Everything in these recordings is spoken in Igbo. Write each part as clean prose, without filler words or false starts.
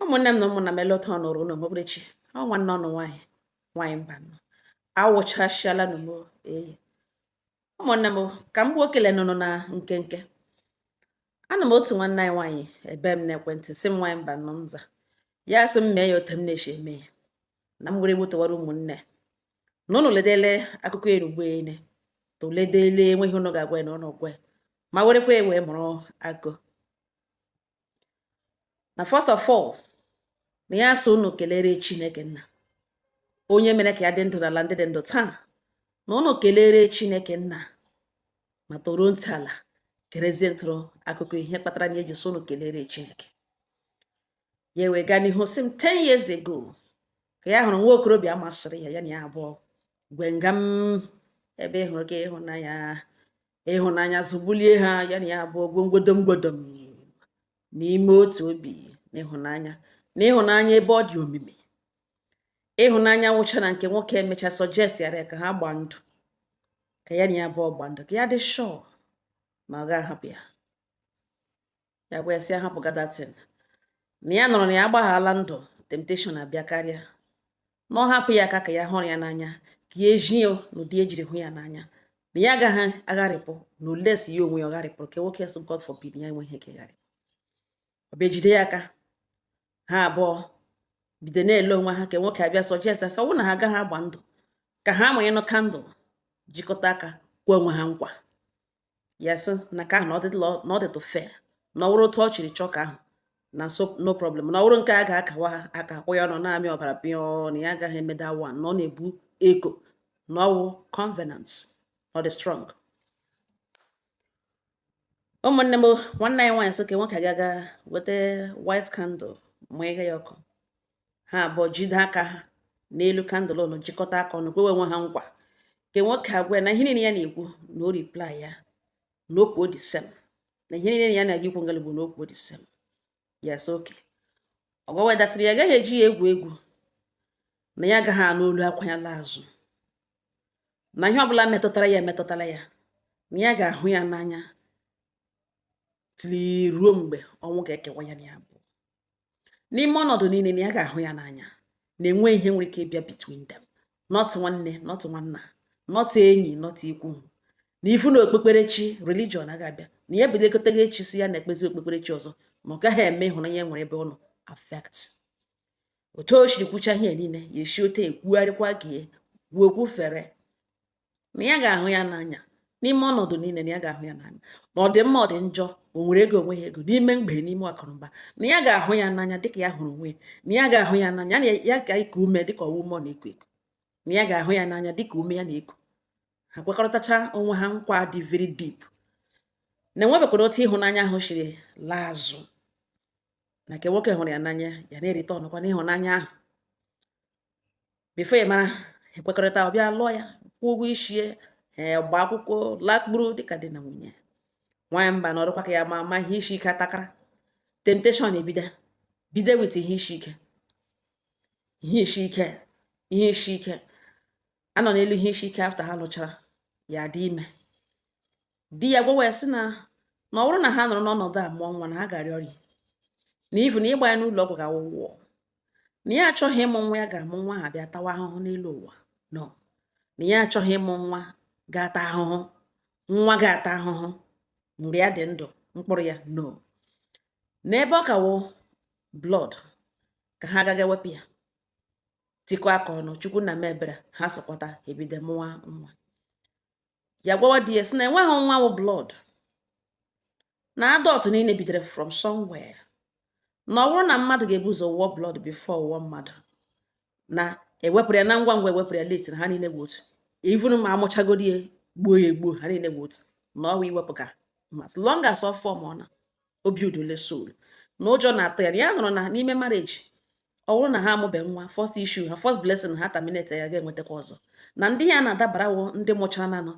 Ụmụnne m na ụmụnna m, ele otu ọ nụrụ unu mokperechi ọ nwanne ọnụ nwaanyị nwaanyị mba nọ awụchasịala n'ugbo. Ee, ụmụnne m, ka m gbuo okele nụnụ na nkenke. Ana m otu nwanne anyị nwaanyị ebe m n'ekwentị sị m, "Nwaanyị mba nọ m za." Ya sị m mee ya otu m na-esi eme ya, na m were gbutewara ụmụnne na ụnụ ledele akụkọ erugbo ene tụledele, enweghị ụnụ ga-agwa ya na ụnụ gwa ya ma werekwa ya wee mụrụ akụ. Na first of all, na ya sị ụnụ kelere Chineke nna, onye mere ka ya dị ndụ n'ala ndị dị ndụ taa, na ụnụ kelere Chineke nna ma toro ntị ala kerezie ntụrụ akụkọ ihe kpatara na eji sị ụnụ kelere Chineke. Ya wee gaa n'ihu sị m, 10 years ago ka ya hụrụ nwa okorobịa masịrị ya, ya na ya abụọ gwengam ebe ị hụrụ ka ịhụnanya ịhụnanya zụgbulie ha, ya na ya abụọ gwongwodom gwodom n'ime otu obi na ịhụnanya na ịhụnanya ebe ọ dị omimi. Ịhụnanya nwụcha na nke nwoke emecha suggest yara ya ka ha gbaa ndụ, ka ya na ya abụọ gbaa ndụ, ka ya dị sure na ọ ga-ahapụ ya. Ya gwa ya sị ahapụ gadatin na ya nọrọ na ya agbaghala ndụ, temptation abịa karịa, na ọ hapụ ya aka ka ya hụrụ ya n'anya, ka ya eji ya n'ụdị ejiri hụ ya n'anya, na ya agaghị agharịpụ na unless ya onwe ya ọ gharịpụrụ. Ka nwoke sị, God forbid, ya enweghị ike gharị. Ọ bịa jide ya aka, ha abụọ bido na-ele onwe ha. Ka nwoke abịa suggest asị ọ bụrụ na ha agaghị agba ndụ, ka ha mụnye candle, jikọta aka, kwe onwe ha nkwa. Ya sị na ka ahụ na ọ dịtụ fair, na ọ bụrụ otu ọ chịrị chọọ ka ahụ na so, no problem, na ọ bụrụ nke a ga-akawa aka kwụ ya ọnụ na-amị ọbara pịọ, na ya agaghị eme that one, na ọ na-ebu eko, na ọwụ covenant, ọ dị strong. Ụmụnne m, nwanne anyị nwaanyị sị ka nwoke agaga weta white candle, mụnyega ya ọkụ, ha abụọ jide aka ha n'elu candle ụnụ, jikọta aka ọnụ, kwewe onwe ha nkwa. Nke nwoke agwa ya na ihe niile ya na-ekwu na o reply ya na okwu the same, na ihe niile ya na-aga ikwu ngalị bụ na okwu the same. Ya sị oke ọ gwawa datịrị ya agaghị eji ya egwu egwu, na ya agaghị anụ olu akwa ya laa azụ, na ihe ọbụla metụtara ya emetụtara ya, na ya ga-ahụ ya n'anya till ruo mgbe ọnwụ ga-ekewa ya na ya abụọ. N'ime ọnọdụ niile, na ya ga-ahụ ya n'anya, na enwe ihe nwere ike ịbịa between them, not nwanne, not nwanna, not enyi, not ikwu, na ifu na okpukperechi religion aga-abịa na ya ebilekọtaghị echi si ya na-ekpezi okpukperechi ọzọ, ma ọ gaghị eme ịhụnanya e nwere ebe ọ nọ affect. Otu o siri kwucha ihe niile, ya esi ote ekwugharịkwa gị kwuo kwufere na ya ga-ahụ ya n'anya n'ime ọnọdụ niile, na ya ga-ahụ ya n'anya, na ọ dị mma, ọ dị njọ, o nwere ego, onwe ya ego, n'ime mgbe, n'ime akụnụba, na ya ga-ahụ ya n'anya dịka ya hụrụ onwe ya, na ya ga-ahụ ya n'anya, na ya ga-eku ume dịka ọwa ume ọ na-eku eku, na ya ga-ahụ ya n'anya dịka ume ya na-eku. Ha kwekọrịtacha onwe ha nkwa dị very deep, na enwebekwara otu ịhụnanya ahụ siri laa azụ, na nke nwoke hụrụ ya n'anya, ya na-erite ọnụkwa n'ịhụnanya ahụ. Before ya mara, ekwekọrịta, ọ bịa lụọ ya, kwụọ ụgwọ isi ya, ee, gba akwụkwọ, lakpuru dịka di na nwunye. Nwaanyị mba na ọrụkwa ka ya ma ama ihe isi ike atakara, temptation ebido bido with ihe isi ike, ihe isi ike, ihe isi ike anọ n'elu ihe isi ike. After ha lụchara, ya dị ime. Di ya gwawa ya sị na ọ bụrụ na ha nọrọ n'ọnọdụ a mụọ nwa, na ha ga-arịa ọrịa, na ifu na ịgba ya n'ụlọ ọgwụ ga-awụwọ, na ya achọghị ịmụ nwa ya ga-amụ nwa ha bịa tawa ahụhụ n'elu ụwa. No, na ya achọghị ịmụ nwa ga-ata ahụhụ, nwa ga-ata ahụhụ mgbe ya dị ndụ mkpụrụ ya. No, n'ebe ọ ka wụ blood ka ha agaghị ewepụ ya. Tikọ aka ọnụ, Chukwu na mebere ha sọkwata, ebido mụwa nwa. Ya gwawa di ya sị na enweghị nwa wụ blood, na adult niile bidoro from somewhere, na ọ bụrụ na mmadụ ga-ebu ụzọ wụọ blood before wụọ mmadụ, na ewepụrụ ya na ngwa ngwa ewepụrụ ya late, na ha niile bụ otu. Even ma amụchagodi ya, gbuo ya egbuo, ha niile bụ otu, na ọwa iwepụ ka as long as ọ form ọ na obi udole soul. Na ụjọ na-atụ ya na ya nọrọ na n'ime marriage, ọ bụrụ na ha amụbe nwa, first issue ha, first blessing ha terminate, ya ga-enwetakwa ọzọ. Na ndị ya na-adabara wụ ndị mụchara nanụ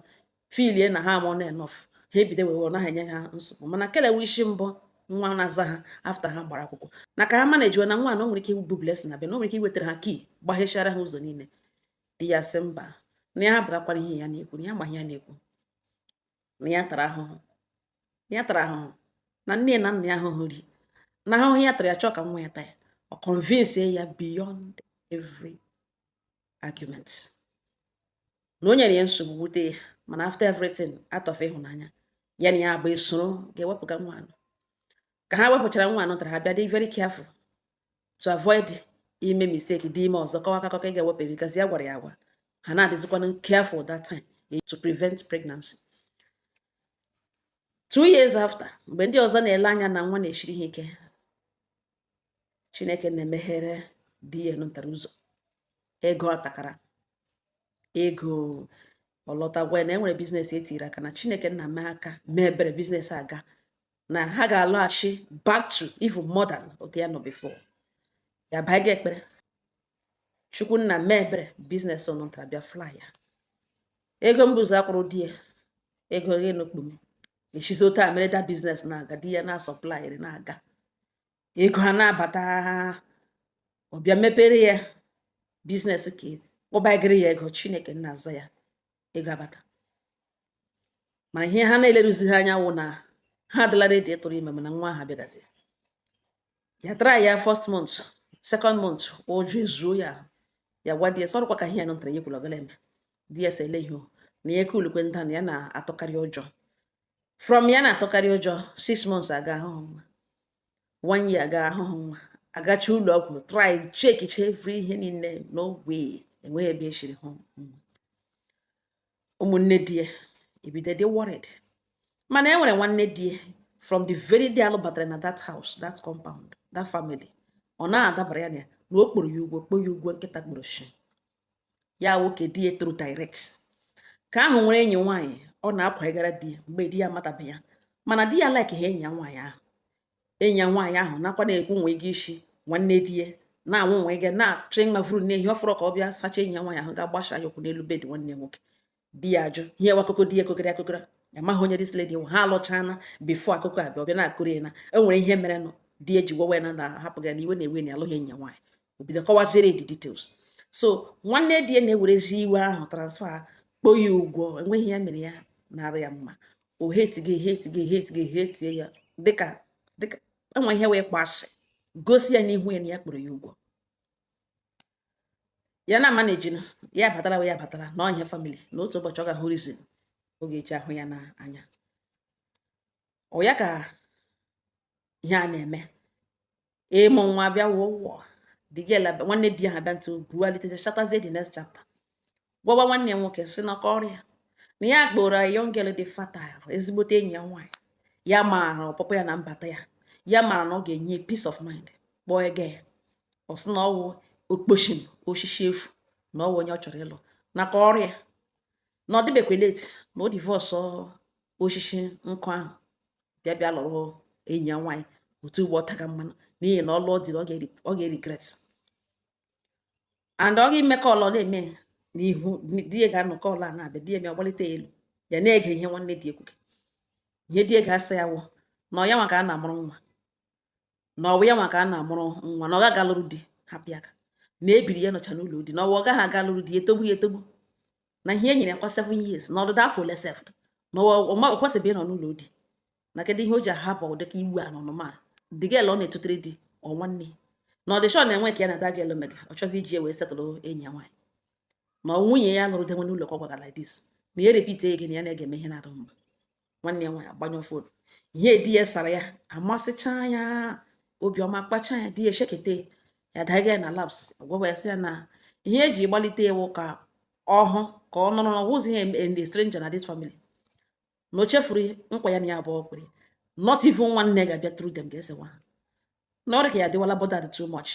filie na ha amụọ na enough, ha ebido wee ọ naghị enye ha nsogbu, mana kelewe isi mbụ nwa na-aza ha after ha gbara akwụkwọ, na ka ha manage na nwa na o nwere ike ibu blessing na bịa, na o nwere ike iwetara ha key gbaghechara ha ụzọ niile. Di ya sị mba, na ya hapụgakwara ihe ya na-ekwu, na ya ma ihe ya na-ekwu, na ya tara ahụhụ, na ya tara ahụhụ na nne na nna ya ahụhụ ri na ahụhụ ya tara, ya chọọ ka nwa ya taa ya. Ọ convince ya beyond every argument na o nyere ya nsogbu, wute ya. Mana after everything, out of ịhụnanya ya na ya abụ esoro ga-ewepụga nwa anọ. Ka ha wepụchara nwa anọ tara, ha bịa dị very careful to avoid ime mistake dị ime ọzọ. Kọwa akụkọ ị ga-ewepụ, because ya gwara ya agwa ha na-adịzikwanụ careful that time to prevent pregnancy. 2 years after, mgbe ndị ọzọ na-ele anya na nwa na-eshiri ha ike, Chineke na-emeghere di ya ntara ụzọ. Ego atakara ego, ọlọta gwa ya na enwere business etiri aka na Chineke nna mee aka mee ebere, business aga na ha ga-alọghachi back to even more than otu ya nọ before. Ya baa ekpere, Chukwu nna mee ebere, business nọ ntara bịa fly ya. Ego mbụzọ akwụrụ di ya, ego enukpu m eshizi otu a mere that business na-aga, di ya na-asupplyịrị na-aga, ego ha na-abata. Ọ bịa mepere ya business ka kpọbagịrị ya ego. Chineke nna aza ya, ego abata. Mana ihe ha na-eleruzighị anya wụ na ha adịla ready ịtụrụ ime, mana nwa ahụ abịagazi. Ya try ya first month, second month, ụjọ ezuo ya. Ya gwa di ya sọrọkwa ka ihe ya nọtara ya ekwula ọgala eme. Di ya sị ele ihe na ya ekulukwe nda na ya na-atụkarị ụjọ. From ya na-atụkarị ụjọ, 6 months aga, ahụhụ nwa. One year aga, ahụhụ nwa. Agacha ụlọ ọgwụ, try checkicha every ihe niile, no way, enweghị ebe eshiri hụ nwa. Ụmụnne di ya ebido dị worried. Mana e nwere nwanne di ya, from the very day alụbatara na that house, that compound, that family, ọ na-adabara ya na ya na o kporo ya ụgwọ, kpoo ya ụgwọ nkịta kporo shi ya. Nwoke di ya toro direct ka ahụ nwere enyi nwaanyị ọ na-akwanyegara di ya mgbe di ya amatabeghị ya. Mana di ya like ha enyi ya nwaanyị ahụ. Enyi ya nwaanyị ahụ nakwa na-ekwu nwe ego isi nwanne di ya na-anwụ nwe ego na-achọ ịmavuru n'ehi ọ fọrọ ka ọ bịa sacha enyi ya nwaanyị ahụ ga-agbasa ya ụkwụ n'elu bed nwanne ya nwoke. Di ya ajụ ihe wakụkọ di ya kokere akụkọrọ amaghị onye this lady wụ. Ha alụchana before akụkọ a bịa, ọ bịa na-akụrụ ya na e nwere ihe mere nụ di eji gwawa ya na na-ahapụ ya na iwe na-ewe na alụghị enyi ya nwaanyị. O bido kọwaziere the details. So nwanne di ya na-ewerezi iwe ahụ transfer kpoo ya ụgwọ. Enweghị ya mere ya nara ya mma. O hate gị, hate gị, hate gị, hate ya dịka dịka enwe ihe wee kpọ asị gosi ya n'ihu ya na ya kpọrọ ya ụgwọ. Ya na ama na-ejina ya batara ya batara na ọhịa family na otu ụbọchị ọ ga-ahụ reason ọ ga-eji ahụ ya n'anya. Ọ ya ka ihe a na-eme ịmụ nwa bịa wụọ wụọ. The girl nwanne di ya ha bịa ntụ bualite chatazie the next chapter, gwawa nwanne ya nwoke si na ọrịa na ya kpọrọ young girl dị fertile, ezigbote enyi ya nwaanyị ya maara ọpụpụ ya na mbata ya, ya maara na ọ ga-enye peace of mind. Kpọọ ego ya, ọ sị na ọwụ okposhim osisi efu, na ọwụ onye ọ chọrọ ịlụ nakwa ọrịa na ọ dịbekwa late na o divorce osisi nkụ ahụ, bịa bịa lụrụ enyi ya nwaanyị otu ugbo ọ taga mmanụ, n'ihi na ọ lụọ di ọ ga-regret and ọ ga-ime call ọ na-eme n'ihu di ya ga-anọ. Call a na-abịa, di ya mịa gbalite elu, ya na-ege ihe nwanne di ekwuge. Ihe di ya ga-asa ya wụ na ọ ya nwa ka a na-amụrụ nwa, na ọwụ ya nwa ka a na-amụrụ nwa, na ọ gaghị alụrụ di, hapụ ya aka na ebiri ya nọcha n'ụlọ di, na ọwụ ọ gaghị aga alụrụ di, etogbu ya etogbu, na ihe e nyere ya kwa 7 years na ọdụdụ afọ ole sef, na ọ kwesịrị ịnọ n'ụlọ di, na kedu ihe o ji ahapụ dịka iwu a n'ọnụma the girl ọ na-etotere di ọ nwanne, na ọ dị sure na enwe ka ya na that girl mega. Ọ chọzi iji ya wee settlelụ enyi ya nwaanyị na nwunye ya lụrụ denwe n'ụlọ ka ọ gwagara like this, na ya repeat again, ya na-ege eme ihe na-adụ mma. Nwanne ya nwaanyị agbanyụ phone. Ihe di ya sara ya amasịcha ya, obiọma kpacha ya. Di ya eshekete ya daga ya na laps, gwagwa ya sị ya na ihe eji gbalite iwu ka ọ hụ ka ọ nọrọ na ọwụzi ihe stranger na this family, na o chefuru nkwa ya na ya abụọ kwere, not even nwanne ga-abịa through them ga-esewa ha, na ọ dị ka ya adịwala bothered too much,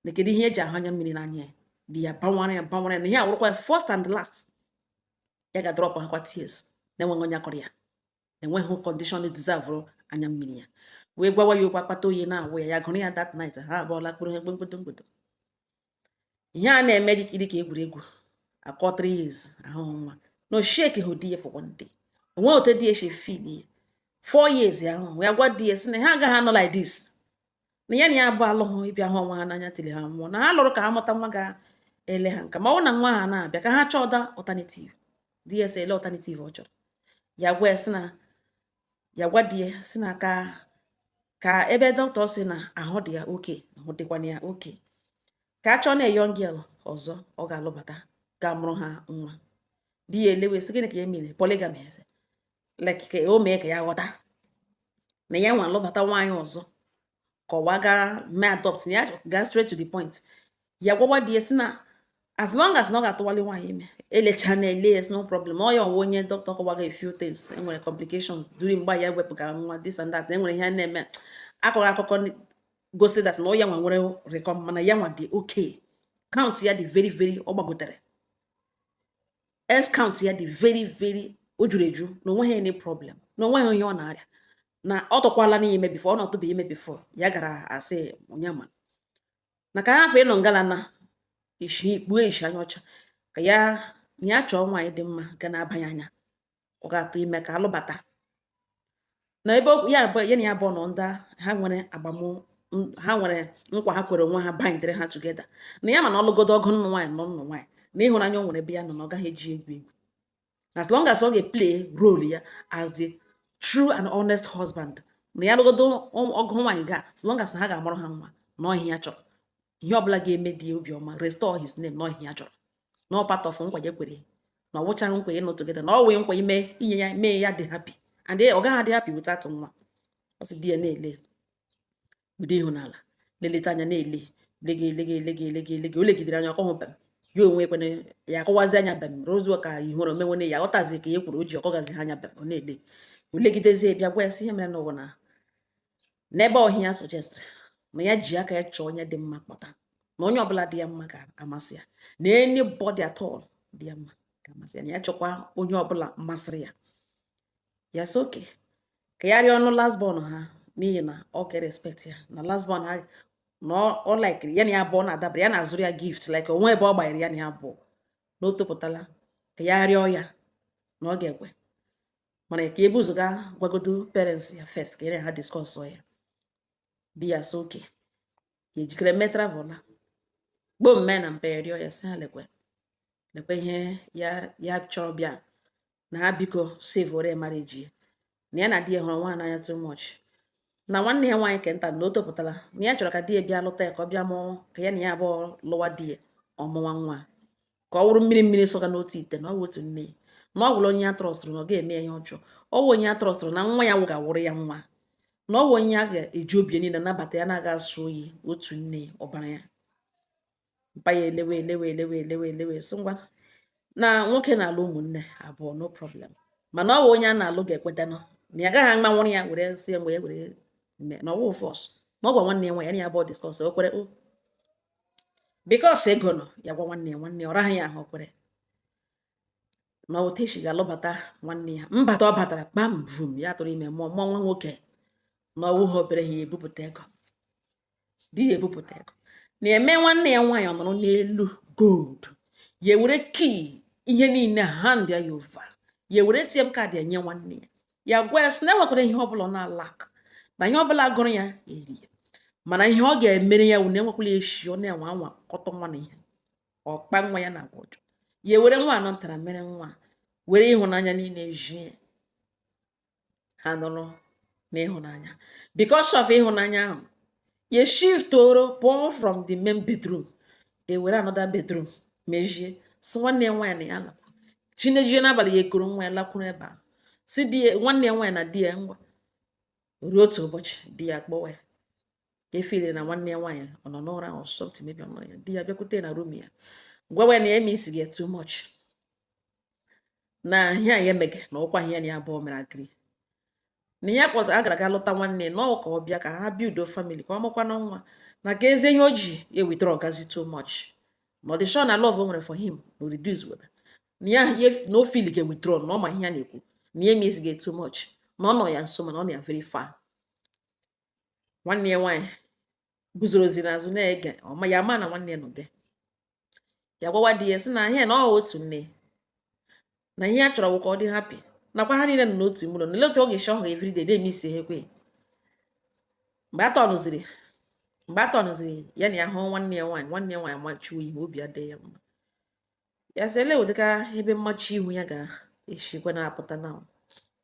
na kedu ihe eji ahụ anya mmiri n'anya ya. Di ya banwara ya, banwara ya na ihe awụrụkwa first and last ya ga-drop ha kwa tears na-enweghị onye akọrọ ya, enweghị condition deserve anya mmiri ya. Wee gwawa ya okwu akpata oyi na-awụ ya. Ya gụrụ ya that night, ha abụọla kpụrụ ihe mkpụmkpụ mkpụdo. Ihe a na-eme dịka egwuregwu akọ 3 years ahụhụ nwa na osheke hụ di ya for one day, onwe otu di ya si feel ya. 4 years ya ahụ ya gwa di ya sị na ha agaghị anọ like this, na ya na ya abụ alụghụ ịbịa hụ onwe ha n'anya tili ha nwụọ, na ha lụrụ ka ha mụta nwa ga-ele ha nka, ma ọ bụ na nwa ha na-abịa ka ha chọọ ọda alternative. Di ya sị ele alternative ọ chọrọ. Ya gwa ya sị na ya gwa di ya sị na ka ebe dọkịta sị na ahụ dị ya oke, Ahụ dịkwana ya oke ka a chọọ na young girl ọzọ ọ ga-alụbata, ga-amụrụ ha nwa. Di ya elewe, sị gịnị ka ya mere polygamy? Eze like ka o mee ka ya ghọta na ya nwa alụbata nwaanyị ọzọ, ka ọwa gaa mee adopt, na ya gaa straight to the point. Ya gwawa di ya sị na as long as na ọ ga-atụwali nwaanyị ime, elecha na ele ya, no problem. Ọ ya ọwa onye dọkịta kọwaga a few things, enwere complications during mgbe ya wepụgara nwa, this and that, na enwere ihe a na-eme akọghị akụkọ gosi that na ọ ya nwa nwere recom, mana ya nwa dị okay, count ya dị very very, ọ gbagotere, s count ya dị very very, o juru eju, na onweghị any problem, na onweghị ihe ọ na-arịa, na ọ tụkwala n'ime before, ọ nọtụbeghị ime before. Ya gara asị onye ma na ka hapụ ịnọ ngala na ishi kpuo ishi anya ọcha, ka ya na ya chọọ nwaanyị dị mma nke na-abanye anya, ọ ga-atụ ime ka alụbata na ebe ya abụọ, ya na ya abụọ nọ ndị ha nwere agbamụ, ha nwere nkwa ha kwere onwe ha, bindere ha together, na ya ma na ọlụgodo ọgụ nnụ nwaanyị nọ nnụ nwaanyị, na ịhụnanya o nwere ebe ya nọ, na ọ gaghị eji egwu egwu, as long as ọ ga-play role ya as the true and honest husband, na ya lụgodo ọgụ nwaanyị ga, as long as ha ga-amụrụ ha nwa, na ọhịa ya chọrọ, ihe ọbụla ga-eme di ya obiọma, restore his name, na ọhịa ya chọrọ, na ọ part of nkwa ya kwere, na ọ wụchaghị nkwa ịnọ together, na ọ wee nkwa ime inye ya mee ya dị happy, and ọ gaghị adị happy without nwa. Ọ sị di ya na-ele bido ịhụ n'ala, leleta anya, na-ele lege lege lege lege lege. O legidere anya, ọkọhụ bem ya onwe ekwene ya akọwazi anya bem rozuo ka ihụrụ omewene ya ghọtazi ka ya kwuru o ji ọkọgazi ha anya bem. Ọ na-ele, o legidezie, bịa gwa ya sị ihe mere n'ụwa na n'ebe ọhịa ya suggest na ya ji aka ya chọọ onye dị mma kpọta, na onye ọbụla dị ya mma ga-amasị ya, na anybody at all dị ya mma ga-amasị ya, na ya chọkwa onye ọbụla masịrị ya. Ya sị oke ka ya rịọ ọnụ last born ha, n'ihi na ọ ka respect ya na last born ha, na ọ likiri ya na ya abụọ na-adabara, ya na-azụrụ ya gift, like onwe ebe ọ gbanyere ya na ya abụọ, na o topụtala, ka ya rịọ ya na ọ ga-ekwe, mana ka ebu ụzọ ga gwagodo parents ya first, ka ya na ha discuss ya. Di ya sị oke, ya ejikere mee travel la gboo mme na mpe, rịọ ya sị ha lekwe lekwe ihe ya ya chọrọ bịa, na ha biko save ore marriage ya, na ya na di ya hụrụ nwa n'anya too much, na nwanne ya nwaanyị kenta na o topụtala, na ya chọrọ ka di ya bịa lụta ya, ka ọ bịa mụọ, ka ya na ya abụọ lụwa, di ya ọmụnwa nwa, ka ọ wụrụ mmiri mmiri sọga n'otu ite, na ọ wụ otu nne ya, na ọ gwụrụ onye ya trustụrụ na ọ ga-eme ya ihe ọjọọ, ọ wụ onye ya trustụrụ na nwa ya wụ ga-awụrụ ya nwa, na ọ wụ onye ya ga-eji obi ya niile nabata ya, na-aga asụ oyi, otu nne ọbara ya. Mpa ya elewe elewe elewe elewe elewe, so ngwa, na nwoke na-alụ ụmụnne abụọ, no problem, mana ọ wụ onye a na-alụ ga-ekwetanụ na ya agaghị agbanwụrụ ya were sị ya mgbe ya were mee na ọwụ force, na ọ gwa nwanne ya nwaanyị, ya na ya abụọ discuss, o kwere o because ego nọ ya gwa nwanne ya, nwanne ya ọ raghị ya ahụ, o kwere na otu esi ga-alụbata nwanne ya. Mbata ọ batara, kpam vum, ya tụrụ ime, mụọ mụọ nwa nwoke, na ọwụ ha obere ha, ebupụta ego, di ya ebupụta ego, na-eme nwanne ya nwaanyị ọ nọrọ n'elu gold, ya ewere key ihe niile hand ya over, ya ewere ATM card ya nye nwanne ya. Ya gwa ya sị na enwekwara ihe ọbụla ọ na-alak, na ihe ọbụla gụrụ ya eri ya, mana ihe ọ ga-emere ya wụ na enwekwala eshi ọ na-enwe anwa kọtọ nwa na ihe ọkpa nwa ya na-agwa ọjọọ. Ya ewere nwa anọ ntara mere nwa, were ịhụnanya niile jie ha nọrọ n'ịhụnanya. Because of ịhụnanya ahụ, ya shiftoro pụọ from the main bedroom, ewere another bedroom mejie, sị nwanne ya nwaanyị na ya lakwu chinejie n'abalị, ya ekoro nwa ya lakwuru ebe ahụ, si di ya, nwanne ya nwaanyị na di ya ngwa. Ruo otu ụbọchị, di ya akpọwa ya, efeeliri na nwanne ya nwaanyị ọ nọ n'ụra or something, maybe ọ nọ ya. Di ya bịakwute na room ya, gwawa ya na ya eme isi gị too much, na ihe a ya emege na ọkwa ihe ya na ya abụọ mere agree, na ya kpọtara a gara aga lụta nwanne na ọ ka ọ bịa ka ha build family, ka ọ mụkwana nwa, na ka eze ihe o ji ewithdraw ọgazi too much, na ọ dị sure na love o nwere for him na o reduce webe na ya na o feel ga withdraw, na ọ ma ihe ya na-ekwu, na ya eme gị too much, na ọ nọ ya nso mana ọ nọ ya very far. Nwanne ya nwaanyị guzorozi n'azụ na-ege ọma ya, ama na nwanne ya nọ dị ya, gwawa di ya sị na ihe na ọ otu nne, na ihe ya chọrọ bụ ka ọ dị happy, nakwa ha niile nọ n'otu ime ụlọ, na otu ọ ga-esi ọhụ everyday na-eme isi ha ekwe. Mgbe a tọnụziri ya na ya hụ nwanne ya nwaanyị, nwanne ya nwaanyị amachiwo ihu, obi adịghị ya mma. Ya sị ele ụdịka ebe mmachi ihu ya ga-eshikwa na-apụta na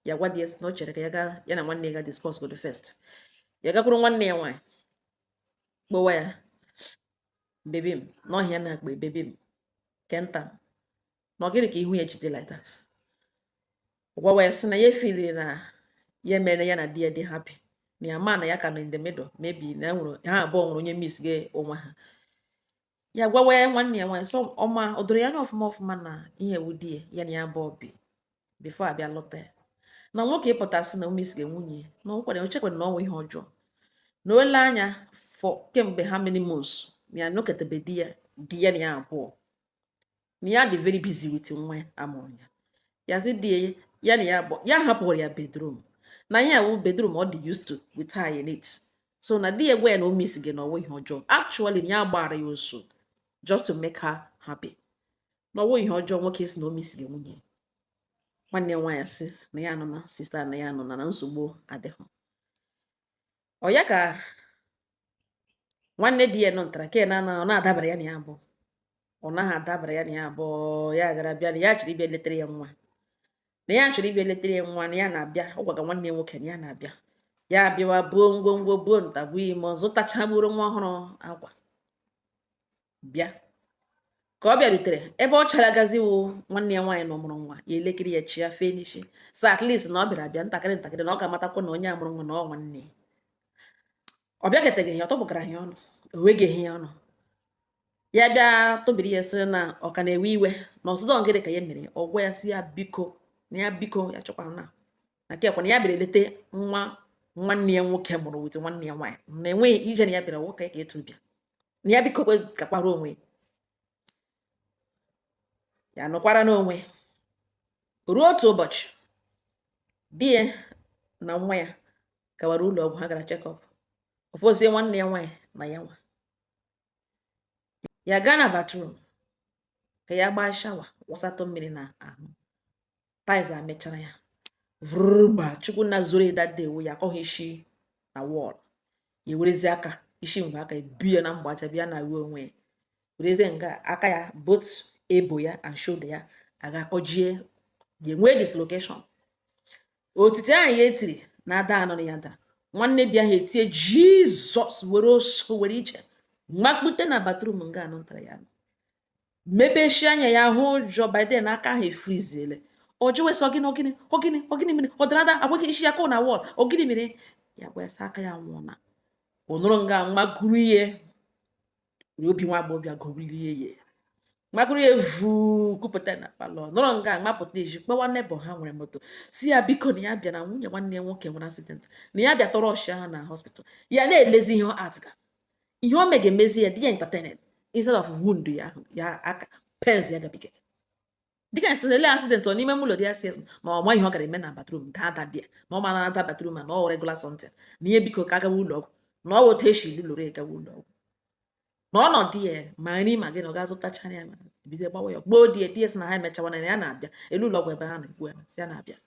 ya gwa di ya sị na o chere ka ya gaa ya na nwanne ya ga discuss go first. Ya gakwuru nwanne ya nwaanyị. Kpọwa ya baby m n'ọhịa, na-akpọ baby m kenta m, na ọ gịnị ka ihu ya jide like that? Gwawa ya sị na ya efeeliri na ya mere ya na di ya dị happy, na ya ma na ya ka nọ in the middle, maybe na enwere ha abụọ nwere onye miss gị onwe ha. Ya gwawa ya nwanne ya nwaanyị sọ ọma, o doro ya anya ọfụma ọfụma na ihe ewu di ya, ya na ya abụọ bi before abịa lụta ya, na nwoke ịpụtasị na o miss gị nwunye ya, na o kwere o chekwara na ọnwa ihe ọjọọ na ole anya for kemgbe how many months na ya nọketebe di ya, di ya na ya abụọ, na ya dị very busy with nwa ya amụrụ ya. Ya sị di ya, ya na ya abụọ, ya hapụrụ ya bedroom, na ya ewu bedroom ọ dị used to with her in it. So na di ya gwa ya na o miss gị, na ọwụ ihe ọjọọ. Actually, na ya gbara ya oso just to make her happy, na ọwụ ihe ọjọọ nwoke si na o miss gị nwunye. Nwanne ya nwaanyị sị na ya nọ na sister, na ya nọ na nsogbu adịghị. Ọ ya ka nwanne di ya nọ ntara ke na ọ na-adabara ya na ya abụọ, ọ naghị adabara ya na ya abụọ. Ya gara bịa na ya chọrọ ịbịa letere ya nwa, na ya chọrọ ịbịa letere ya nwa, na ya na-abịa. Ọ gwaga nwanne ya nwoke na ya na-abịa. Ya abịawa buo ngwongwo, buo ntagbu ime, zụtacha gburu nwa ọhụrụ akwa bịa. Ka ọ bịarutere ebe ọ chara gaziwo nwanne ya nwaanyị na ọmụrụ nwa ya, elekere ya chi ya fee n'isi, so at least na ọ bịara abịa ntakịrị ntakịrị, na ọ ga-amatakwa na onye amụrụ nwa na ọ nwanne ya. Ọ bịaketeghị ya, ọ tọpụkara ya ọnụ, o nweghị ya ọnụ. Ya bịa tụbiri ya sị na ọ ka na-ewe iwe na ọsụdọ ngịrị ka ya mere. Ọ gwa ya sị ya biko, na ya biko, ya chọkwa na na kekwa na ya bịara elete nwa nwanne ya nwoke mụrụ with nwanne ya nwaanyị, na enweghị ije, na ya bịara nwoke ka eturu bịa, na ya biko kwe gakwara onwe ya, nọkwara n'onwe. Ruo otu ụbọchị, di ya na nwa ya gawara ụlọ ọgwụ, ha gara check up. Ofozie nwanne ya nwaanyị na ya nwa ya gaa na bathroom ka ya gbaa shower, wụsatụ mmiri na ahụ. Tiles amechara ya vrụgba. Chukwu na zoro that day ya akọghị isi na wall. Ya werezie aka isi mgbe aka ebi ya na mgbaja bịa na uwe onwe ya, werezie nga aka ya, both elbow ya and shoulder ya aga akọjie, ya enwee dislocation. Otiti ahụ ya etiri na ada anọ na ya dara, nwanne di ahụ etie Jizọs, were ọsọ were ije makpute na bathroom nga anọ ntara ya mepechi anya ya hụ ụjọ. By then aka ahụ efreeziele. Ọ jụwa sị, "Ọ gịnị? Ọ gịnị? Ọ gịnị? Ọ gịnị mere?" Ọ dara ada agwaghị isi ya kụ na wall. Ọ gịnị mere? Ya gwa ya sị aka ya nwụọ. Na ọ nụrụ nga maguru ihe obi nwa agbọghọbịa gụrie ya, maguru ya vuu kwupụta na parlour, nọrọ nga mapụta ezi, kpọwa neighbour ha nwere moto, si ya biko, na ya bịa, na nwunye nwanne ya nwoke nwere accident, na ya bịa tọrọ ọchị ha na hospital. Ya na-elezi ihe ọ atịga ihe o mega emezi ya dị ya entertained instead of wound ya ahụ ya aka pains ya gabiga, dịka esi ele accident ọ n'ime ụlọ dị ya, si na ọ ma ihe ọ gara eme na bathroom daa ada dị ya, na ọ ma na ada bathroom na ọ regular something, na ihe biko ka agawa ụlọ ọgwụ, na ọ wụ otu esi lụrụ gawa ụlọ ọgwụ, na ọnọdụ ya ma nri ma gị na ọ ga-azụtachara ya, ma bido gbawa ya gboo di ya. Di ya sị na ha emechawa, na ya na-abịa elu ụlọ ọgwụ ebe ha na-ekwu ya sị ya na-abịa,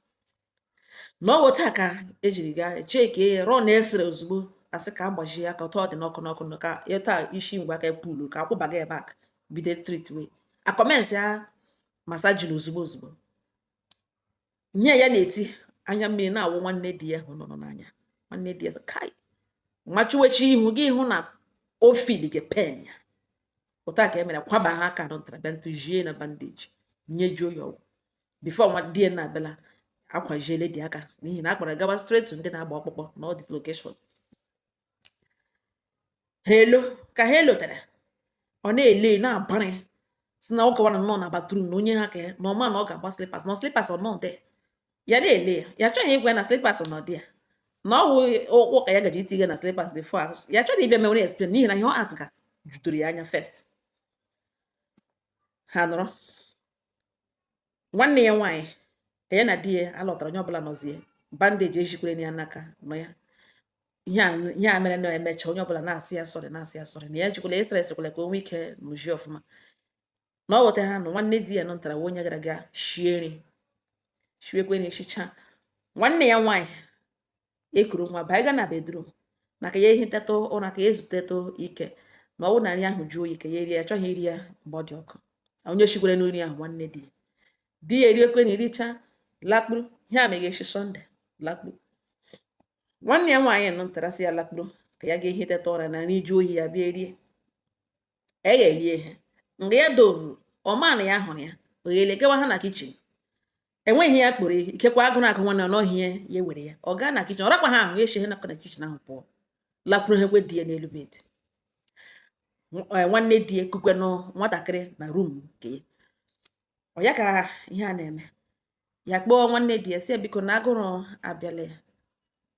na ọ wụ taa ka ejiri gaa checkie ya rụọ na esere ozugbo, asị ka agbajie aka ọtọ ọ dị n'ọkụ n'ọkụ, na ka ịta isi ngwa aka pulu ka akwụbaga ya back, bido treat wee acommence ya massaging ozugbo ozugbo. Nye ya na-eti anya mmiri na-awụ nwanne di ya hụ nọ n'anya. Nwanne di ya sị kai machuwechi ihu gị hụ na o feel gị pain ya. Ụta ka e mere kwaba ha aka nọ ntara bịa ntụjie na bandage, nyejuo ya ọgwụ before nwa di ya na-abịala akwajiele dị aka, n'ihi na akpọrọ gawa straight to ndị na-agba ọkpụkpọ na all dislocation. Ha elo ka ha elotere, ọ na-ele na-abarị si na ọ gawara nnọọ na bathroom na onye ha ka ya na ọma na ọ ga-agba slippers, na slippers ọ nọ dị ya na-ele ya. Ya chọghị ịgwa ya na slippers nọ dị ya, na ọ wụ ụkwụ ka ya gaji itinye na slippers before ya chọghị ịbịa mewere explain, n'ihi na ihe ọ atụga judoro ya anya first. Ha nọrọ nwanne ya nwaanyị ka ya na di ya alọtara, onye ọbụla nọzie, bandage ejikwere ya n'aka nọ ya. Ihe a mere na emecha, onye ọbụla na-asị ya sorry, na-asị ya sorry, na ya jikwala stress kwala ka o nwee ike nụzie ọfụma. Na ọ weta ha nọ, nwanne di ya nọ ntara onye gara aga shie nri, shiekwe nri shicha. Nwanne ya nwaanyị ekuru nwa banye na bedroom na ka ya ehitetụ ụra, ka ya ezutetụ ike, na ọ bụrụ na nri ahụ jụọ oyi ka ya erie, ya chọghị iri ya mgbe ọ dị ọkụ. Onye shikwere nri ahụ, nwanne di ya. Di ya eriekwe na ericha, lakpuru. Ihe a meghe echi Sunday, lakpuru. Nwanne ya nwaanyị nọ ntara sị ya lakpuru. Ka ya ga ihe teta ụra na nri ju oyi, ya bịa rie, e ga-erie ihe. Mgbe ya doruru, ọma na ya hụrụ ya, oghele gawa ha na kitchen. Enweghị ya kpọrọ ikekwe agụrụ agụ nwanne n'ọhịa, ya were ya, ọ gaa na kitchen, ọ rakwa ha ahụ, ya eshi na kitchen ahụ pụọ, lakwuru ha, kwe di ya n'elu bed. Nwanne di ya kukwenụ nwatakịrị na room nke ya. Ọ ya ka ihe a na-eme, ya kpọọ nwanne di ya, sị ya biko, na agụrụ abịala ya,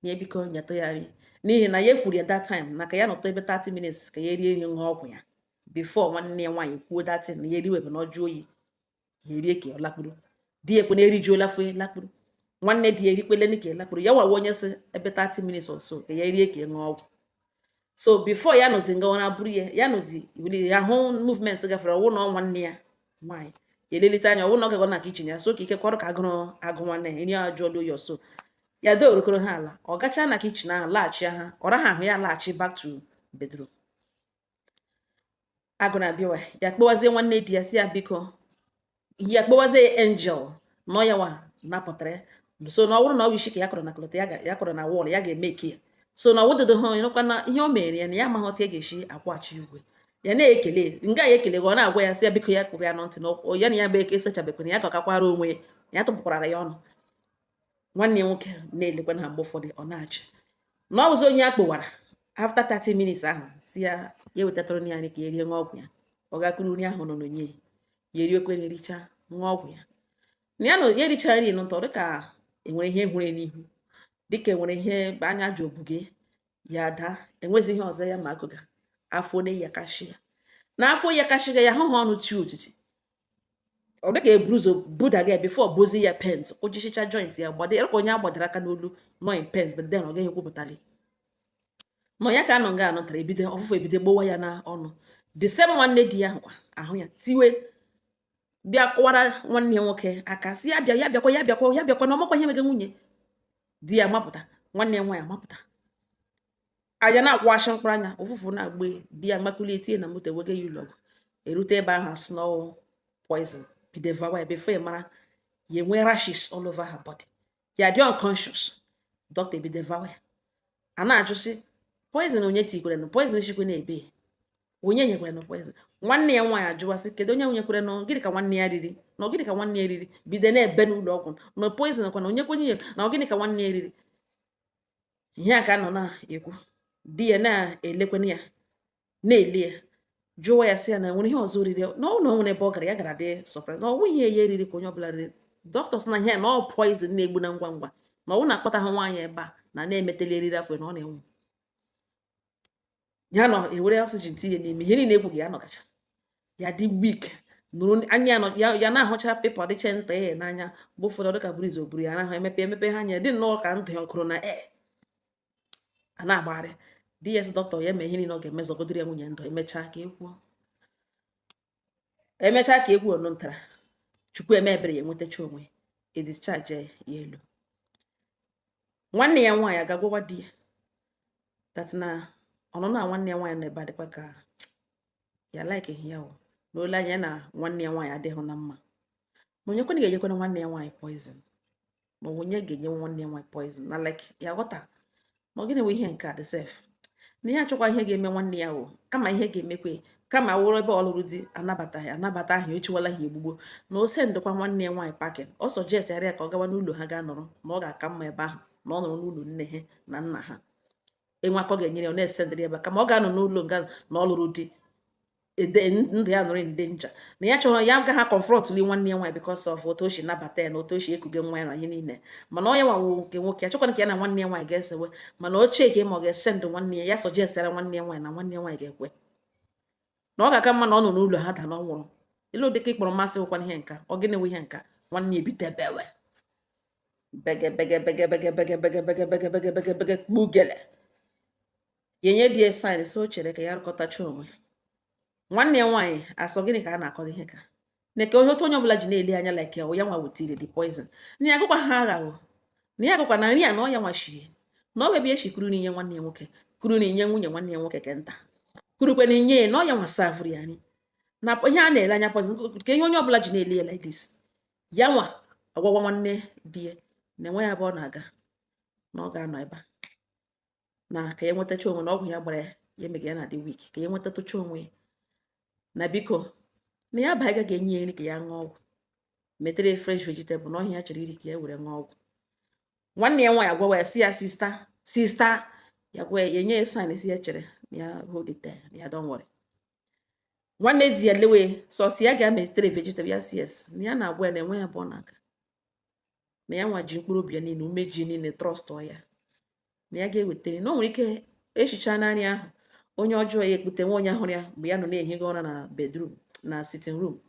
na ya biko nyetụ ya nri, n'ihi na ya ekwuru ya that time na ka ya nọtụ ebe 30 minutes ka ya rie ihe, ṅụọ ọgwụ ya, before nwanne ya nwaanyị kwuo datin na ya eriwebe na ọjụ oyi, ya erie ka ọ lakpuru. Di ya ekwe na erijuola afọ, ya lakpuru. Nwanne di ya erikwele ka ya lakpuru. Ya wawa onye sị ebe 30 minutes or so ka ya rie, ka ya ṅụọ ọgwụ. So before ya nọzi nga ọ na-abụrụ ya, ya nọzi wuli ya, hụ movement gafere, ọwụ na ọ nwanne ya nwaanyị. Ya elelite anya, ọwụ na ọ gago na kitchen ya. So ka ike kwarụ ka agụrụ agụ nwanne ya, nri ajụọla oyi ọsọ. Ya dorokoro ha ala, ọ gachaa na kitchen ahụ, laghachi ha, ọ raha ahụ ya laghachi back to bedroom. Agụ na-abịawa ya, kpọwazie nwanne di ya, si ya biko, ya kpọwazie ya angel nọ ya nwa napụtara ya. So na ọ bụrụ na ọ bụ isi ka ya kọrọ na cloth ya ya kọrọ na wall, ya ga-eme eke ya. So na ọwụdodo ha ịnụkwa na ihe o mere ya, na ya amaghị otu e ga-esi akwụghachi ya ụgwọ. Ya na-ekele nga ya ekele, ọ na-agwa ya, sị ya biko, ya kpụrụ ya n'ntị na ya na ya bụ eke esechabekwana ya ka ọ kakwara onwe ya. Ya tụpụkwara ya ọnụ. Nwanne ya nwoke na-elekwa na mgbe ụfọdụ ọ na-achị na ọ bụzi onye ya kpụwara after 30 minutes ahụ, si ya ya wetatụrụ ya nri ka ya rie, ṅụọ ọgwụ ya. Ọ gakwuru nri ahụ nọ n'onye ya, ya eriokwe, ericha, ṅụọ ọgwụ ya. Na ya nọ ya ericha nri nụtọ, dịka enwere ihe hụrụ ya n'ihu, dịka enwere ihe anya ji obuge ya daa, enwezi ihe ọzọ ya ma agụga afọ na ya kashi ya na afọ ya kashiga ya, hụ ha ọnụ tie otiti. Ọ dịka eburu ụzọ budaga ya before bozi ya pains, kụjisicha joint ya, gbado ya ka onye a gbadara aka n'olu, nọ in pains. But then ọ gaghị ekwupụtali nọ ya ka anọ nga anọtara, ebido ọfụfụ, ebido gbowa ya n'ọnụ. The same nwanne di ya hụkwa ahụ ya, tiwe, bịa kụwara nwanne ya nwoke aka, si ya bịa, ya bịakwa, ya bịakwa, ya bịakwa, na ọmakwa ihe mege nwunye di ya. Mapụta, nwanne ya nwaanyị amapụta anya na-akwụghachi mkpụrụ anya, ụfụfụ na-agba di ya, makulie, tinye na moto, wega ya ụlọọgwụ. Erute ebe ahụ, asị na ọwụ poison. Bido vawa ya. Before ya mara, ya enwe rashes all over her body, ya dị unconscious. Dọkịta ebido vawa ya, a na-ajụsị poison onye tikwere nụ, poison shikwe na ebe onye nyekwere nụ poison. Nwanne ya nwaanyị ajụwasị kedu onye nyekwere nụ, gịnị ka nwanne ya riri, na gịnị ka nwanne ya riri. Bido na-ebe n'ụlọ ọgwụ na poison kwa, na onye kwenye, na gịnị ka nwanne ya riri. Ihe a ka nọ na-ekwu, di ya na-elekwana ya, na-ele ya, jụwa ya, sị ya na enwere ihe ọzọ oriri, na ọ na o nwere ebe ọ gara, ya gara dị surprise, na ọ nweghị ihe ya eriri ka onye ọbụla riri. Dọkịta sị na ihe na ọ poison na-egbu na ngwa ngwa, na ọ na-akpọta ha nwaanyị ebe a na na-emetela eriri afọ, na ọ na-enwu ya, nọ ewere oxygen tinye n'ime ihe niile. Ekwughị ya nọkacha ya dị weak, nụrụ anya ya ya na-ahụcha pepa dịcha nta ya n'anya. Mgbe ụfọdụ dịka breeze oburu ya n'ahụ, emepe emepe ha anya, dị nnọọ ka ndụ ya kụrụ na air a na-agbagharị. Di ya sị dọkịta ya mee ihe niile ọ ga-eme, zọgodiri ya nwunye ndụ, emechaa ka ekwuo, emechaa ka egwu ọnụ ntara. Chukwu eme ebere, ya enwetacha onwe, e discharge ya elu. Nwanne ya nwaanyị agagwawa di ya that na ọnụnụ a nwanne ya nwaanyị nọ ebe a dịkwa ka ya like ya o, na ole anya na nwanne ya nwaanyị adịghị na mma, na onye kwana ga-enyekwana nwanne ya nwaanyị poison, na onye ga-enye nwanne ya nwaanyị poison, na like ya ghọta na ọ gịnị bụ ihe nke a dị sef, na ya achọkwa ihe ga-eme nwanne ya o, kama ihe ga-emekwe, kama wụrụ ebe ọ lụrụ di anabataghị anabata ahụ, echiwala ha egbugbo, na o sendịkwa nwanne ya nwaanyị packing. Ọ suggest ya ka ọ gawa n'ụlọ ha gaa nọrọ, na ọ ga-aka mma ebe ahụ, na ọ nọrọ n'ụlọ nne ha na nna ha, enwe aka ọ ga-enyere ya, ọ na-esendịrị ebe, kama ọ ga-anọ n'ụlọ nga na ọ lụrụ di, ede ndụ ya nọrọ in danger, na ya chọrọ ya agaghị confront li nwanne ya nwaanyị because of otu o si nabata ya na otu o si ekuge nwa ya na ihe niile. Mana ọ ya nwawo nke nwoke achọkwana ka ya na nwanne ya nwaanyị ga-esewe, mana o cheke ma ọ ga-esendụ nwanne ya, ya suggestara nwanne ya nwaanyị na nwanne ya nwaanyị ga-ekwe na ọ ga-aka mma na ọ nọ n'ụlọ ha da na ọ nwụrụ ilu dịka ịkpọrọ mmasị nwekwana ihe nka ọ gịnị wụ ihe nka. Nwanne ya ebitebewe bege bege bege bege bege bege bege bege bege bege bege kpugele ya, enye di ya sign, so o chere ka ya rụkọtacha onwe. Nwanne ya nwaanyị asọ gịnị ka a na-akọdo ihe ka na ka otu onye ọbụla ji na-ele anya like ya nwa wetire the poison, na ya agụkwa ha aghaghọ, na ya agụkwa na nri a na ọ ya nwachiri, na ọ bụ ebe ya si kuru n'inye nwanne ya nwoke, kuru n'inye nwunye nwanne ya nwoke ke nta, kurukwe na inye ya, na ọ ya nwa savụrụ ya nri, na ihe a na-ele anya poison ka ihe onye ọbụla ji na-ele ya like this. Ya nwa agwawa nwanne di ya na enwe ya ebe ọ na-aga, na ọ ga-anọ ebe a. Na ka ya nwetacha onwe, na ọgwụ ya gbara ya, ya emega ya na-adị weak, ka ya nwetatụcha onwe ya, na biko, na ya baga ga-enye ya nri ka ya ṅụọ ọgwụ, metere fresh vegetable na ọhịa ya chọrọ iri ka ya were ṅụọ ọgwụ. Nwanne ya nwaanyị agwawa ya, si ya, "Sister, sister," ya gwa ya, ya enye ya sign, si ya chere na ya hold it there, na ya don't worry. Nwanne di ya lewe sọsọ ya ga-emetere vegetable, ya si yes, na ya na-agwa ya na enwe ya bụ na-aga, na ya nwa ji mkpụrụ obi ya niile, umeji niile, trust ya na ya ga-ewetara, na o nwere ike echicha n'anya ahụ onye ọjọọ ya ekpute nwa onye hụrụ ya mgbe ya nọ na-ehiga ụra na bedroom, na sitting room,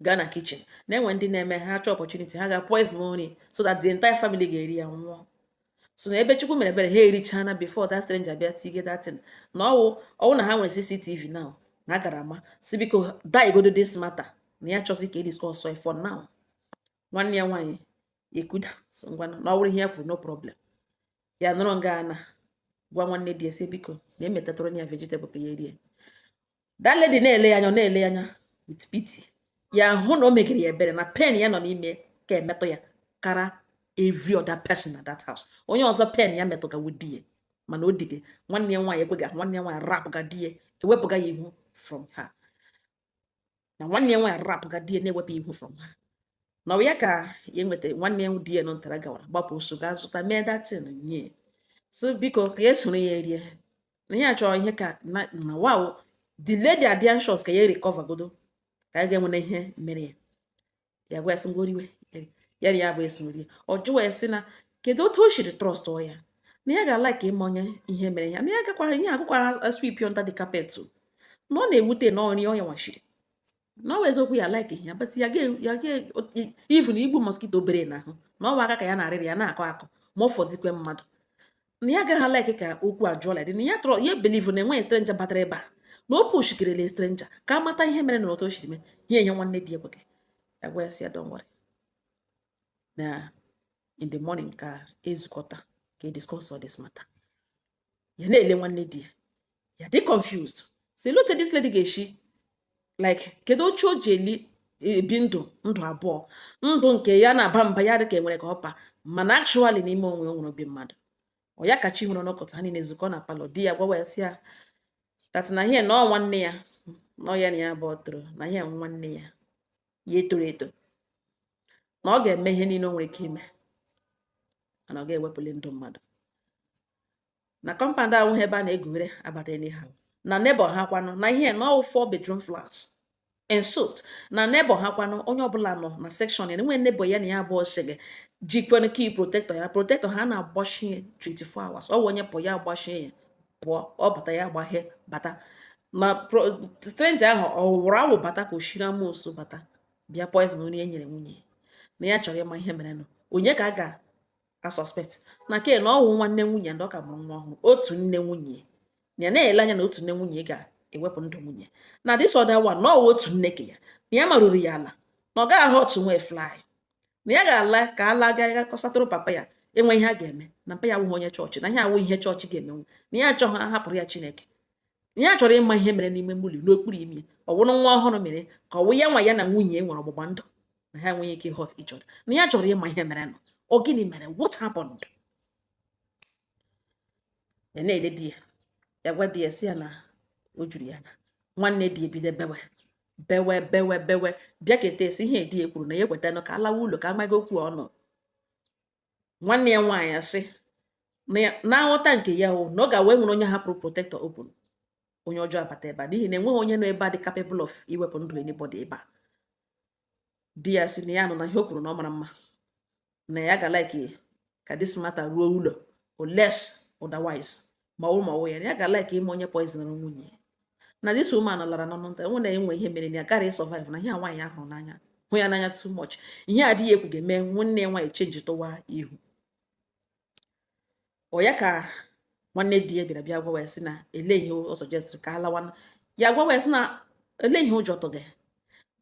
gaa na kitchen, na-enwe ndị na-eme ha chọọ opportunity, ha ga poison nri so that the entire family ga-eri ya nwụọ. So na ebe Chukwu mere ebere, ha erichana before that stranger bịa tige that thing, na ọwụ na ha nwere CCTV now, na agara ama si biko die this matter, na ya chọzi ka e discuss it for now. Nwanne ya nwaanyị ekuda so ngwanụ, na ọ bụrụ ihe ya kwuru, no problem. Ya nọrọ nga na gwa nwanne di ya sị biko na emetatụrụ ya vegetable ka ya rie. That lady na-ele ya anya, ọ na-ele ya anya with pity. Ya hụ na o megere ya ebere, na pain ya nọ n'ime ka emetụ ya kara every other person na that house. Onye ọzọ pain ya metụgawo di ya, mana o dige nwanne ya nwaanyị ekweghị ahụ. Nwanne ya nwaanyị rapụga di ya, ewepụga ya ihu from her, na nwanne ya nwaanyị rapụga di ya, na-ewepụ ihu from her, na ọ ya ka ya nweta nwanne ya di ya nọ ntara gawara gbapụ ọsọ gaa zụta mee datin nye, so biko ka ya soro ya rie, na ya chọrọ ihe ka na wow, the lady adị anxious ka ya recover godo, ka ya ga-enwere ihe mere ya. Ya gwa ya sị ngoriwe ya na ya bụ eso rie. Ọ jụwa ya sị na kedu otu o siri trust ọ ya, na ya ga-ala ka ịma onye ihe mere ya, na ya gakwa ihe agụkwa sweep under the carpet o. Na ọ na-ewute na ọrị ọ ya nwachiri, na ọ bụ eziokwu ya like ya, but ya ga even igbu mosquito obere n'ahụ, na ọ bụ aka ka ya na-arịrị ya na-akọ akọ ma ọ fọzikwe mmadụ, na ya agaghị like ka okwu ajụọla dị, na ya tọrọ ya believe na enweghị stranger batara ebe a, na o pushikirele stranger ka amata ihe mere na otu o siri mee ihe enye. Nwanne di ekweghị. Ya gwa ya sị ya don't worry, na in the morning ka ezukọta ka e discuss all this matter. Ya na-ele nwanne di ya, ya dị confused, si look, this lady ga-eshi like kedu otu o ji eli ebi ndụ, ndụ abụọ, ndụ nke ya na-aba mba ya dị ka enwere ka ọ pa, mana actually n'ime onwe o nwere obi mmadụ. Ọ ya ka chi hụrụ n'ụkọta ha niile zukọ na parlour, di ya gwawa ya sị ya that na ihe na ọ nwanne ya na ọ ya na ya abụọ toro, na ihe nwanne ya ya etoro eto, na ọ ga-eme ihe niile o nwere ike ime, mana ọ ga-ewepụli ndụ mmadụ na compound ahụ ebe a na-egwure abata anyhow, na neighbor ha kwanụ, na ihe na ọ four bedroom flat en suite, na neighbor ha kwanụ, onye ọbụla nọ na section ya enwe neighbor ya na ya abụọ sị gị jikwanụ key protector ya, protector ha na-agbachie 24 hours. Ọ bụ onye pụọ ya agbachie ya pụọ, ọ bata ya agbahie bata, na stranger ahụ ọ wụrụ awụ bata ka o shiri amoosu bata bịa poison onye e nyere nwunye ya. Na ya chọrọ ịma ihe merenụ, onye ka a ga-asuspect na ke na ọwụ nwanne nwunye, na ọ ka mụrụ nwa ọhụrụ, otu nne nwunye ya, na-ele anya na otu nne nwunye ga-ewepụ ndụ nwunye, na this other one na ọwụ otu nne ke ya, na ya maruru ya ala, na ọ gaghị ahụ otu nwee fly, na ya ga-ala ka ala ga kọsatụrụ papa ya enwe ihe a ga-eme, na mpa ya awụghị onye chọọchị, na ihe awụ ihe chọọchị ga-emenwu, na ya achọghị ahapụrụ ya Chineke, na ya chọrọ ịma ihe mere n'ime mmụlụ n'okpuru imi, ọ wụrụ nwa ọhụrụ mere ka ọ wụ ya nwa ya na nwunye nwere ọgbụgba ndụ na ha enweghị ike hurt each other, na ya chọrọ ịma ihe mere nụ, ọ gịnị mere, what happened. Ya na-ele di ya, ya gwa di ya sị ya na o juru ya anya. Nwanne di ebido bewe bewe bewe bewe, bịa keta esi ihe di ya kwuru na ya ekwetanụ ka alawa ụlọ ka amaghị okwu ọnụ. Nwanne ya nwaanyị asị na na nghọta nke ya o, na ọ ga-wee nwere onye hapụrụ protector open, onye ọjọọ abata ebe a, n'ihi na enweghị onye nọ ebe a dị capable of iwepụ ndụ anybody ebe a. Di ya sị na ya nọ na ihe o kwuru na ọ mara mma, na ya ga like ka this matter ruo ụlọ unless otherwise, ma ọ bụ ya na ya ga like ime onye poison nwunye ya, na this woman lara n'ọnụ nta enwe na enwe ihe mere na ya gara survive, na ihe a nwaanyị ahụrụ n'anya, hụ ya n'anya too much, ihe adịghị ekwu ga-eme nwanne ya nwaanyị change tụwa ihu. Ọ ya ka nwanne di ya bịara bịa gwawa ya sị na ele ihe o suggest ka ha lawa. Ya gwawa ya sị na ele ihe ụjọ tụga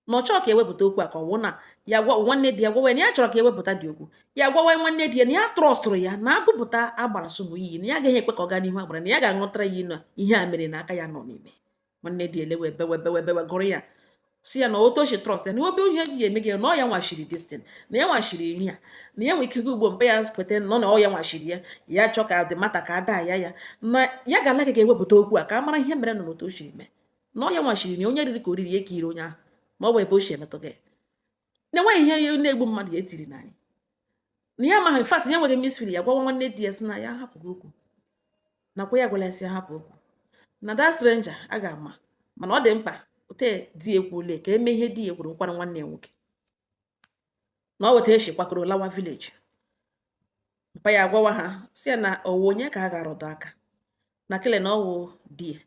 na ọ chọọ ka ewepụta okwu a, ka ọ wụ na ya gwa nwanne di ya, gwawa ya na ya chọrọ ka ewepụta dị okwu. Ya gwawa nwanne di ya na ya trustụrụ ya na agụpụta agbara sụmụ iyi, na ya agaghị ekwe ka ọ gaa n'ihu agbara, na ya ga-aṅụtara ya na ihe a mere na aka ya nọ n'ime. Nwanne di elewe bewe bewe bewe gụrụ ya Si ya na otu o si trust ya na obe ihe ji eme gị na ọ ya nwachiri this thing, na ya nwachiri nri a, na ya nwere ike ugbo mpe ya kweta nọ na ọ ya nwachiri ya. Ya chọ ka dị mata ka ada ya ya na ya ga-ala ka ewepụta okwu a ka a mara ihe mere na otu o siri mee, na ọ ya nwachiri na onye riri ka o riri ya ka iri onye ahụ, na ọ bụ ebe o si emetụ gị, na enweghị ihe na-egbu mmadụ ya etiri narị na ya amaghị. In fact, ya nwere misfili ya gwawa nwanne di ya sị na ya hapụghị okwu, nakwa ya gwara ya sị ya hapụ okwu na that stranger a ga-ama, mana ọ dị mkpa ote di ekwule ka eme ihe di ya kwuru nkwara nwanne ya nwoke na ọ weta eshi kwakọrọ lawa village. Mpa ya agwawa ha si ya na ọwụ onye ka a ga-arọdọ aka na kele na ọwụ di ya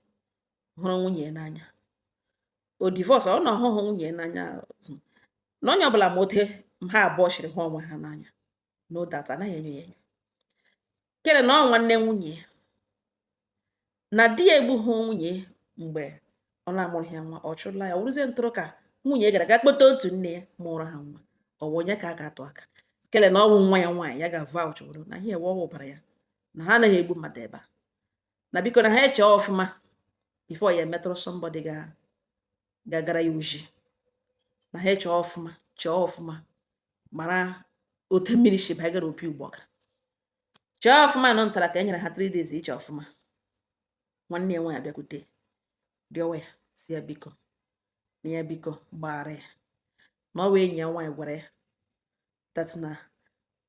hụrụ nwunye ya n'anya o divorce ọ na ọhụhụ nwunye ya n'anya, na onye ọbụla ma ote ha abụọ shiri hụ onwe ha n'anya, no doubt, anaghị enyo ya enyo, kele na ọ nwanne nwunye ya, na di ya egbughị nwunye mgbe ọ na-amụrụ ya nwa, ọ chụla ya wụrụzie ntụrụ ka nwunye gara ga kpọta otu nne ya mụrụ ha nwa. Ọ bụ onye ka a ga-atụ aka kele na ọ bụ nwa ya nwaanyị ya ga-vouch wụrụ na ihe ewe ọwụ bara ya, na ha anaghị egbu mmadụ ebe a, na biko na ha eche ọfụma before ya emetụrụ somebody ga gagara ya oji, na ha eche ọfụma, chee ọfụma, mara otu mmiri si bagara opi ụgbọgara, chee ọfụma. Nọ ntara ka e nyere ha 3 days iche ọfụma. Nwanne ya nwaanyị abịakwute rịọwa ya, si ya biko, na ya biko gbaghara ya, na ọ wụ enyi ya nwaanyị gwara ya that na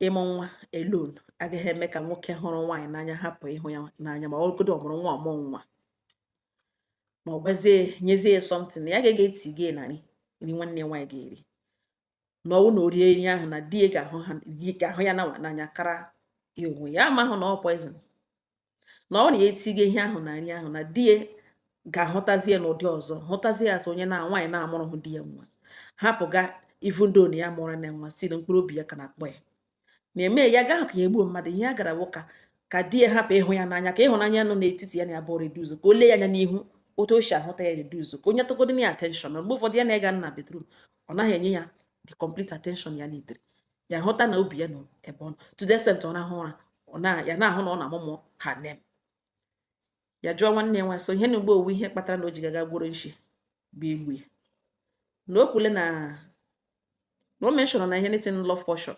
ịmụ nwa alone agaghị eme ka nwoke hụrụ nwaanyị n'anya hapụ ịhụ ya n'anya, ma ọ bụrụgodu ọmụrụ nwa ọmụ nwa, ma ọ gwazie nyezie ya something na ya ga-ege tige na nri nri nwanne ya nwaanyị ga-eri, na ọwụ na o rie nri ahụ na di ya ga-ahụ ha ga-ahụ ya na n'anya kara ya onwe ya, amahụ na ọ poison, na ọ na ya etige ihe ahụ na nri ahụ, na di ya ga-ahụtazie n'ụdị ọzọ, hụtazie ya sị onye na nwaanyị na-amụrụ hụ di ya nwa hapụga, even though na ya mụrụ na nwa, still mkpụrụ obi ya ka na-akpọ ya na-eme ya gaghị ka ya egbuo mmadụ. Ihe ya gara bụ ka di ya hapụ ịhụ ya n'anya, ka ịhụnanya nọ n'etiti ya na ya bụ reduce, ka o lee ya anya n'ihu otu o si ahụta ya reduce, ka onye tụgodị ya attention. Mgbe ụfọdụ ya na-ega na bedroom, ọ naghị enye ya the complete attention ya needed, ya hụta na obi ya nọ ebe ọ nọ, to the extent ọ na-ahụ ụra, ọ na ya na-ahụ na ọ na-amụmụ ha nem. Ya jụọ nwanne ya nwa so ihe na ugbo owu ihe kpatara na o ji gaga gboro nshi bụ igbu ya, na o kwule na o mention na ihe anything love potion,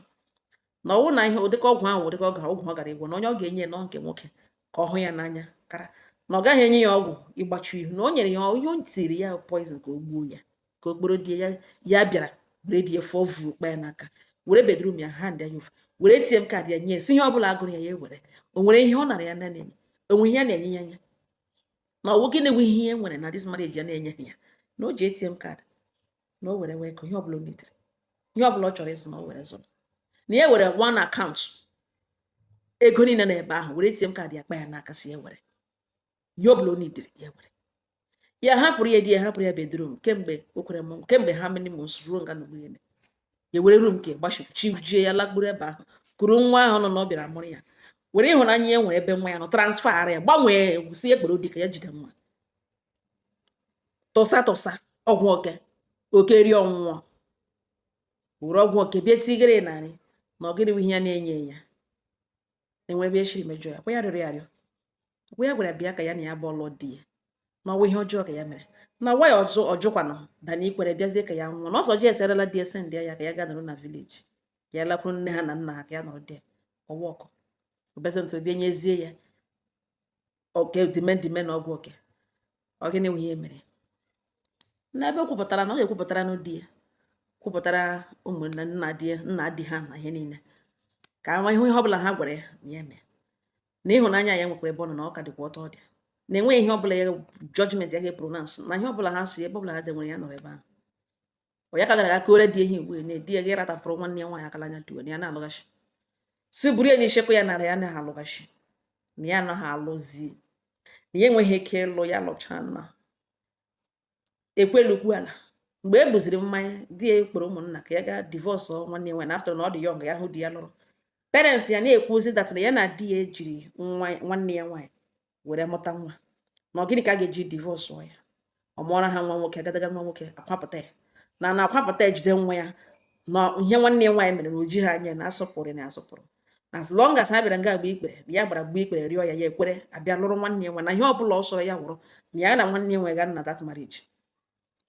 na ọwụ na ihe ụdịka ọgwụ ahụ, ụdịka ọgwụ ọ gara ịgwọ, na onye ọ ga-enye nọ nke nwoke ka ọ hụ ya n'anya kara, na ọ gaghị enye ya ọgwụ ịgbachu ihu, na o nyere ya ihe o tiri ya poison ka o gbuo ya, ka o kporo die ya. Ya bịara were die fọ vu kpa ya n'aka, were bedroom ya hand ya over, were ATM card ya nye, si ihe ọbụla agụrụ ya ya ewere. O nwere ihe ọ nara ya na na-enye, o nwere ihe ya na-enye ya anya, na ọwụ gịnị bụ ihe e nwere na this marriage ya na-enyeghị ya, na o ji ATM card na o were wee ego ihe ọbụla o neediri, ihe ọbụla ọ chọrọ ịzụ na o were zụrụ, na ya were one account ego niile na ebe ahụ, were ATM card ya kpa ya n'aka, si ya were ihe ọbụla o neediri ya were. Ya hapụrụ ya di ya, hapụrụ ya bedroom kemgbe o kwere m kemgbe ha many months ruo nga n'ugbo ya, ya were room nke gbachijie ya lakpuru ebe ahụ, kuru nwa ahụ nọ na ọ bịara mụrụ ya, were ịhụnanya ya nwere ebe nwa ya nọ transfer ya, gbanwee si ya kporo di ka ya jide nwa, tụsa tụsa ọgwụ oke oke rie ọnwụnwọ, were ọgwụ oke bịa tigere narị, na ọ gịnị bụ ihe ya na-enye ya enwere ebe eshiri mejọ ya kwa. Ya rịọrọ ya arịọ kwa, ya gwara bịa ka ya na ya bụ ọlụ di ya, na ọwụ ihe ọjọọ ka ya mere, na nwa ya ọjụ ọjụkwanụ dana ikwere bịazie ka ya nwụọ, na ọsọ ji eserela di ese ndị ya ka ya ga nọrọ na village, ka ya lakwuru nne ha na nna ha, ka ya nọrọ di ọwa ọkụ obezentị bịa nyezie ya oke dime dime na ọgwụ oke. Ọ gịnị bụ ihe mere n'ebe o kwupụtara na ọ ga-ekwupụtara nụ di ya, kwupụtara ụmụnne nna di ya, nna di ha na ihe niile, ka ama ihe ọbụla ha gwara ya na ya mee, na ịhụnanya ya nwekwara ebe ọ nọ na ọ ka dịkwa ọtọ ọ dị, na enweghị ihe ọbụla ya judgment ya ga-epronounce, na ihe ọbụla ha si ebe ọbụla ha denwere ya nọrọ ebe ahụ. Ọ ya ka gara aga kore di ehi ugbu a na di ya ga-eratapụrụ nwanne ya nwaanyị akala anya duwe na ya na-alụghachi, si buru ya n'ishekwa ya nara ya anaghị alụghachi, na ya anaghị alụzi, na ya enweghị ike ịlụ ya lụcha na ekwelukwu ala. Mgbe e buziri mmanya, di ya kpọrọ ụmụnna ka ya gaa divorce nwanne ya nwaanyị na after na ọ dị young ya hụ di ya lụrụ. Parents ya na-ekwuzi that na ya na di ya ejiri nwa nwanne ya nwaanyị were mụta nwa, na ọ gịnị ka a ga-eji divorce ya, ọ mụọrọ ha nwa nwoke, agadaga nwa nwoke, akwapụta ya na na akwapụta ejide nwa ya, na ihe nwanne ya nwaanyị mere na oji ha anya na asọpụrụ na asọpụrụ, na as long as ha bịara nga agba ikpere ya gbara gba ikpere rịọ ya, ya ekwere abịa lụrụ nwanne ya nwa, na ihe ọbụla ọ sọrọ ya wụrụ, na ya na nwanne ya nwaanyị ga na that marriage.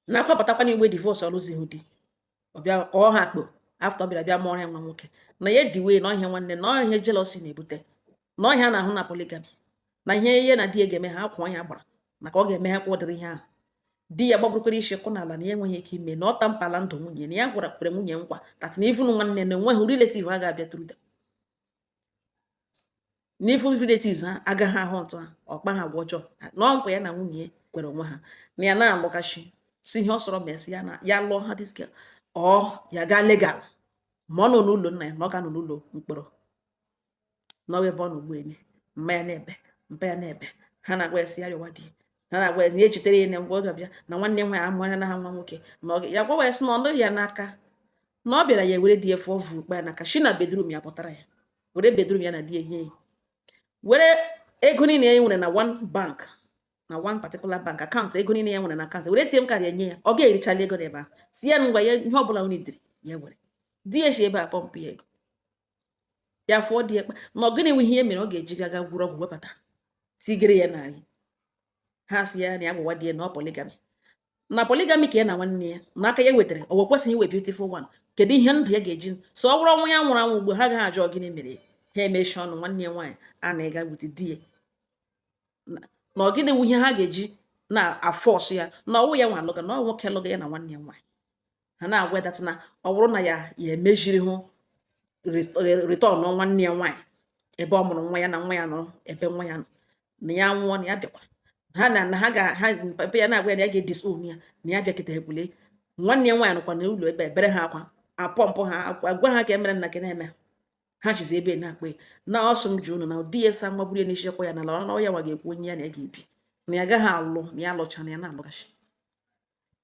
Na-akwapụtakwa n'igwe divorce, ọlụzighị di, ọ bịa kọọ ha akpo. After ọ bịara bịa mụọrọ ya nwa nwoke, na ya diwe na ọhịa nwanne, na ọhịa jealousy na-ebute, na ọhịa na-ahụ na polygamy, na ihe ihe na di ya ga-eme ha akwụọ ya gbara maka ọ ga-eme ha kwa ụdịrị ihe ahụ. Di ya gbagburukwara isi kụ n'ala na ya enweghị ike ime na ọ tampala ndụ nwunye, na ya gwara kwere nwunye nkwa that na even nwanne na enweghị relative ha ga-abịa through them, n'ifu relatives ha agaghị ahụ ntụ ha ọkpa ha agwa ọjọọ, na ọ nkwa ya na nwunye kwere onwe ha na ya na-alụgachi si ihe ọ sọrọ mesị ya na ya lụọ ha this girl, ọ ya gaa legal, ma ọ nọ n'ụlọ nna ya, na ọ ga-anọ n'ụlọ mkpọrọ n'ọwa ebe ọ nọ ugbu ene. Mma ya na-ebe, mpa ya na-ebe, ha na-agwa ya si ya rịọwa di, ha na-agwa ya na echetere ya na ngwa ọ bịa na nwanne nwa ya amụara na ha nwa nwoke, na ọ ya gwawa ya sị na ọ nọghị ya n'aka, na ọ bịara ya were di ya fụọ vuru kpa ya n'aka shi na bedroom ya pụtara, ya were bedroom ya na di ya nye ya, were ego niile ya nwere na one bank, na one particular bank account, ego niile ya nwere na account, were ATM card ya nye ya, ọ ga-erichala ego n'ebe ahụ, si ya ngwa ya ihe ọbụla unu diri ya were. Di ya si ebe a pump ya ego ya fụọ di ya kpa na ọ gịnị nwe ihe mere ọ ga-eji gaga gwuru ọgwụ wepụta tigere ya narị. Ha si ya na ya gwawa di ya na ọ polygamy, na polygamy ka ya na nwanne ya n'aka ya wetara, o wekwesịghị iwe beautiful one. Kedu ihe ndụ ya ga-eji so ọ bụrụ ọnwụ ya nwụrụ anwụ ugbo ha agaghị ajụ gịnị mere ha emechi ọnụ. Nwanne ya nwaanyị a na-ega with di ya na ọ gịnị wụ ihe ha ga-eji na-aforce ya na ọwụ ya nwa alụga, na ọ nwoke lụga ya na nwanne ya nwaanyị. Ha na-agwa that na ọ bụrụ na ya ya emejiri hụ return nwanne ya nwaanyị ebe ọ mụrụ nwa ya na nwa ya nọrọ ebe nwa ya nọ, na ya nwụọ na ya bịakwara ha na ha ga ha papa ya na-agwa ya na ya ga-edisown ya, na ya bịakịta ekwule. Nwanne ya nwaanyị nọkwa n'ụlọ ebe ebere ha akwa, apump ha akwa, gwa ha ka emere nna ka na-eme ha chizi ebe na-akpa na ọsọ m ji unu na di ya sa magburu ya n'isi ekwa ya na ala ọ ya nwa ga-ekwu onye ya na ya ga-ebi, na ya agaghị alụ, na ya alụcha na ya na-alụghachi,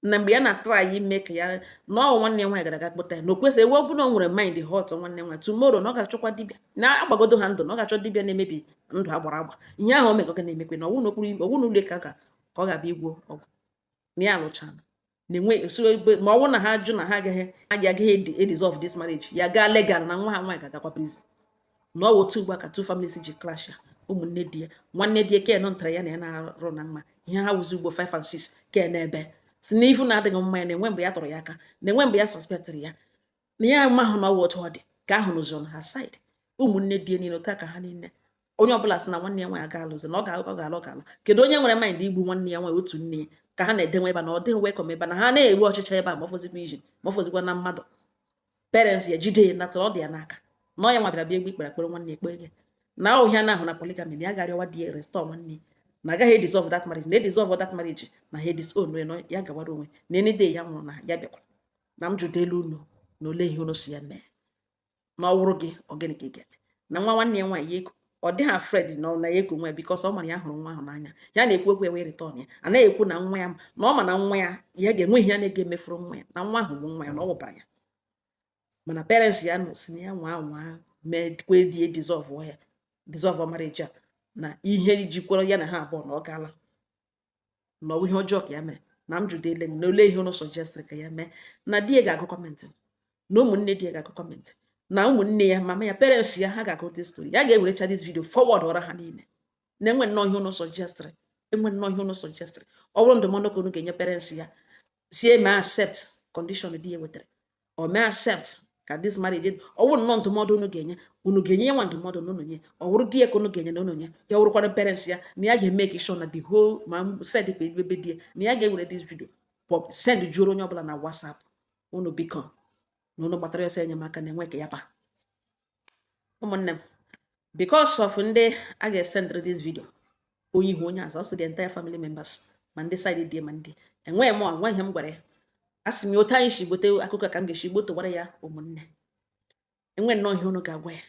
na mgbe ya na-atry ime ka ya na ọ nwanne ya nwaanyị gara aga kpụta ya, na o kwesịrị ewe ọ bụ na o nwere mind hot nwanne ya nwaanyị tomorrow, na ọ ga-achọkwa dibịa na-agbagodo ha ndụ, na ọ ga-achọ dibịa na-emebi ndụ agbara agba ihe ahụ o mego ga na-emekwe na ọwụ n'okpuru ọwụ n'ụlọ ka ọ ga-abịa igwo ọgwụ na ya alụchana na-enwe so ebe ma ọ bụrụ na ha jụ na ha agaghị edissolve this marriage, ya gaa legal, na nwa ha nwaanyị ga-agakwa prison. Na ọ wụ otu ugbu a ka two families ji clash ya. Ụmụnne di ya, nwanne di ya ken ntara ya na ya na-arụ na mma ihe ha wụzi ugbo 5 and 6 ken ebe si na ifu na-adịghị mma ya, na-enwe mgbe ya tụrụ ya aka, na-enwe mgbe ya suspectịrị ya na ya amahụ na ọ wụ otu ọ dị ka ahụ nụzi on her side. Ụmụnne di ya niile otu a ka ha niile, onye ọbụla sị na nwanne ya nwaanyị aga alụzi, na ọ ga-alụ, ọ ga-alụ, ọ ga-alụ. Kedu onye nwere mind igbu nwanne ya nwaanyị otu nne ya ka ha na-edenwe ebe a, na ọ dịghị welcome ebe a, na ha na-ewe ọchịchị ebe a, ma ọ fọzikwa iji ma ọ fọzikwa na mmadụ parents ya jide ya natara ọ dị ya n'aka na ọ ya nwa bịara bịa egbe ikpere akpere nwanne ekpe gị na ọhịa na ahụ na polygamy, na ya ga-arịọwa di ya restore nwanne, na agaghị dissolve that marriage, na edissolve that marriage, na ha disown ya, na ya gawara onwe, na any day ya nwụrụ na ya bịakwara. Na m jụdelu unu na ole ihe unu si ya mee, na ọ wụrụ gị, ọ gịnị ka ị ga-eme na nwa nwanne ya nwaanyị ya eko? Ọ dịghị afraid na ọ na ya eko nwa ya, because ọ mara ya hụrụ nwa ahụ n'anya. Ya na-ekwu okwu ewe return ya, anaghị ekwu na nwa ya, na ọ ma na nwa ya ya ga-enwe ihe ya na-ega emefuru nwa ya, na nwa ahụ bụ nwa ya, na ọ wụbara ya. Mana parents ya nọ si na ya nwa nwa mee kwe die dissolve ya, dissolve marriage a, na ihe jikwara ya na ha abụọ na ọ gaala, na ọ bụ ihe ọjọọ ka ya mere. Na m jụdele na ole ihe unu suggestịrị ka ya mee, na di ya ga-agụ comment, na ụmụnne di ya ga-agụ comment, na ụmụnne ya, mama ya, parents ya, ha ga-agụ this story, ya ga-ewerecha this video forward ọra ha niile, na enwe nnọọ ihe unu suggestịrị, enwe nnọọ ihe unu suggestịrị. Ọ bụrụ ndụmọdụ ka unu ga-enye parents ya, si eme accept condition di ya wetara, ọ mee accept ka this marriage, ọ bụrụ nnọọ ndụmọdụ unu ga-enye ya nwa ndụmọdụ na unu nye, ọ bụrụ di ya ka unu ga-enye na unu nye ya, wụrụkwana parents ya, na ya ga-eme sure na the whole ma send ka ebe di ya, na ya ga-ewere this video pop send juoro onye ọbụla na WhatsApp unu, biko, na unu gbatara ọsọ enyemaka na enwe ka ya pa. Ụmụnne m, because of ndị a ga-esendịrị this video, onye ihu onye azụ ọsọ, the entire family members, ma ndị side di ma ndị enweghị m nwa ihe m gwara ya, a sị m ya otu anyị si gbote akụkọ ka m ga-esi gbotowara ya. Ụmụnne, enwe nnọọ ihe unu ga-agwa ya,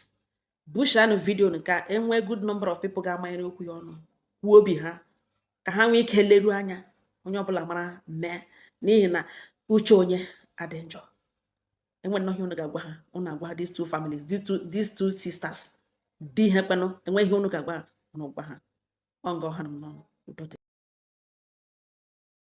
bushanụ video nke a, enwee good number of people ga-amanyere okwu ya ọnụ, kwuo obi ha, ka ha nwee ike leruo anya, onye ọbụla mara mee, n'ihi na uche onye adị njọ. Enwe nnọọ ihe unu ga-agwa ha, unu agwa ha these two families, these two sisters di ha kpenụ, enwe ihe unu ga-agwa ha, unu gwa ha. Ọ nga ọha m n'ọnụ. Udo dịrị.